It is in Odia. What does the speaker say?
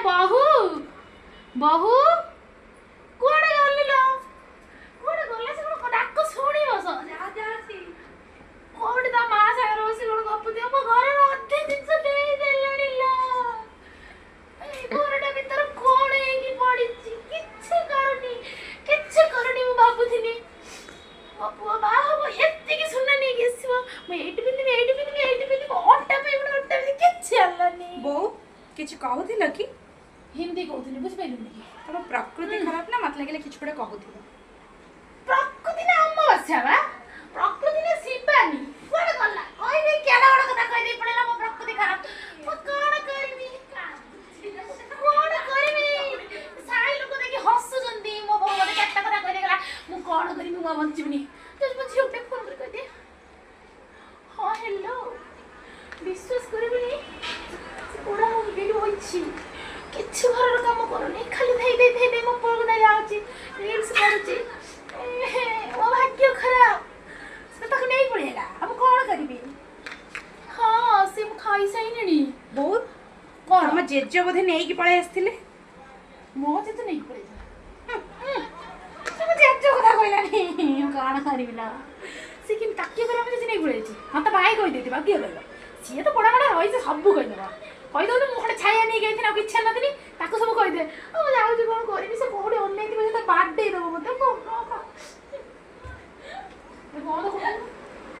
ବହୁ, ବହୁ, କୁଆଡ଼େ ଗଲୁ ଲୋ? କୁଆଡ଼େ ଗଲା ସେ? କ'ଣ ଡାକ ଶୁଣିବ? ଯାହା ଅଛି କୋଉଠି ତା ମା ସାଙ୍ଗରେ ବସି କ'ଣ ଗପୁଥିବ। ମୋ ଘରର ଅଧେ ଜିନିଷ ଦେଇଦେଲେଣି ଲୋ। ଏଇ ଘରଟା ଭିତରେ କ'ଣ ହେଇକି ପଡ଼ିଛି? କିଛି କରୁନି, କିଛି କରୁନି। ମୁଁ ଭାବୁଥିଲି ମୋ ପୁଅ ବାହା ହବ, ଏତିକି ସୁନା ନେଇକି ଆସିବ, ମୁଁ ଏଇଠି ପିନ୍ଧିବି, ଏଇଠି ପିନ୍ଧିବି, ଏଇଠି ପିନ୍ଧିବି, ଅଣ୍ଟା ପାଇଁ ଗୋଟେ ଅଣ୍ଟା ପିନ୍ଧିବି। କିଛି ହେଲାନି। ବୋଉ, କିଛି କହୁଥିଲ କି? ହିନ୍ଦୀ କହୁଥିଲି, ବୁଝିପାରିଲୁନି କି? ତମ ପ୍ରକୃତି ଖରାପ ନା, ମତେ ଲାଗିଲା କିଛି ଗୋଟେ କହୁଥିବ। ପ୍ରକୃତି ନା ଅମାବାସ୍ୟା ବା, ପ୍ରକୃତି ନା ଶିବାନୀ। କୁଆଡ଼େ ଗଲା? କହିବି କେଡ଼େ ବଡ଼ କଥା କହିଦେଇ ପଳେଇଲା। ମୋ ପ୍ରକୃତି ଖରାପ, ମୁଁ କ'ଣ କରିବି? କ'ଣ କରିବି? ସାହି ଲୋକ ଦେଖି ହସୁଛନ୍ତି। ମୋ ବୋଉ ମତେ କେତେ କଥା କହିଦେଇଗଲା। ମୁଁ କ'ଣ କରିବି? ମୁଁ ଆଉ ବଞ୍ଚିବିନି। ଯଦି ମୋ ଝିଅକୁ ଟିକେ ଫୋନ୍ କରି କହିଦିଏ। ହଁ, ହ୍ୟାଲୋ। ବିଶ୍ୱାସ କରିବିନି, ସେ ବୁଢ଼ା ଏଇଠି ବଇଛି, କିଛି ଘରର କାମ କରୁନି, ଖାଲି ଧେଇ ଧେଇ ଧେଇ ଧେଇ ମୋ ପୁଅକୁ ନେଇ ଯାଉଛି, ରିଲ୍ସ କରୁଛି। ମୋ ଭାଗ୍ୟ ଖରାପ, ସେ ତାକୁ ନେଇ ପଳେଇଲା। ଆଉ ମୁଁ କ'ଣ କରିବି? ହଁ, ସେ ମୁଁ ଖାଇସାରିଲିଣି। ବୋଉ। କ'ଣ? ତମ ଜେଜେ ବୋଧେ ନେଇକି ପଳେଇ ଆସିଥିଲେ। ମୋ ଜେଜେ ନେଇକି ପଳେଇଥିଲା? ସେ ମୋ ଜେଜେ କଥା କହିଲାନି। ମୁଁ କ'ଣ କରିବି ନା? ସେ କେମିତି ତାକିଏ କରି ଆମ ଜେଜେ ନେଇକି ପଳେଇଛି? ହଁ, ତା ଭାଇ କହିଦେଇଥିବ, ଆଉ କିଏ କହିବ? ସିଏ ତ ବଡ଼ ବଡ଼ ରହିଛି, ସବୁ କହିଦେବ। କହିଦଉନି, ମୁଁ ଗୋଟେ ଛାଇଆ ନେଇକି ଯାଇଥିଲି, ଆଉ କିଛି ନଥିଲି, ତାକୁ ସବୁ କହିଦେ। ଆଉ ମୁଁ ଯାଉଛି, କ'ଣ କରିବି? ସେ କୋଉଠି ଅନେଇଥିବ, ସେ ତ ବାଡ଼େଇ ଦେବ ମତେ। କଣ ଦେଖୁଛୁ?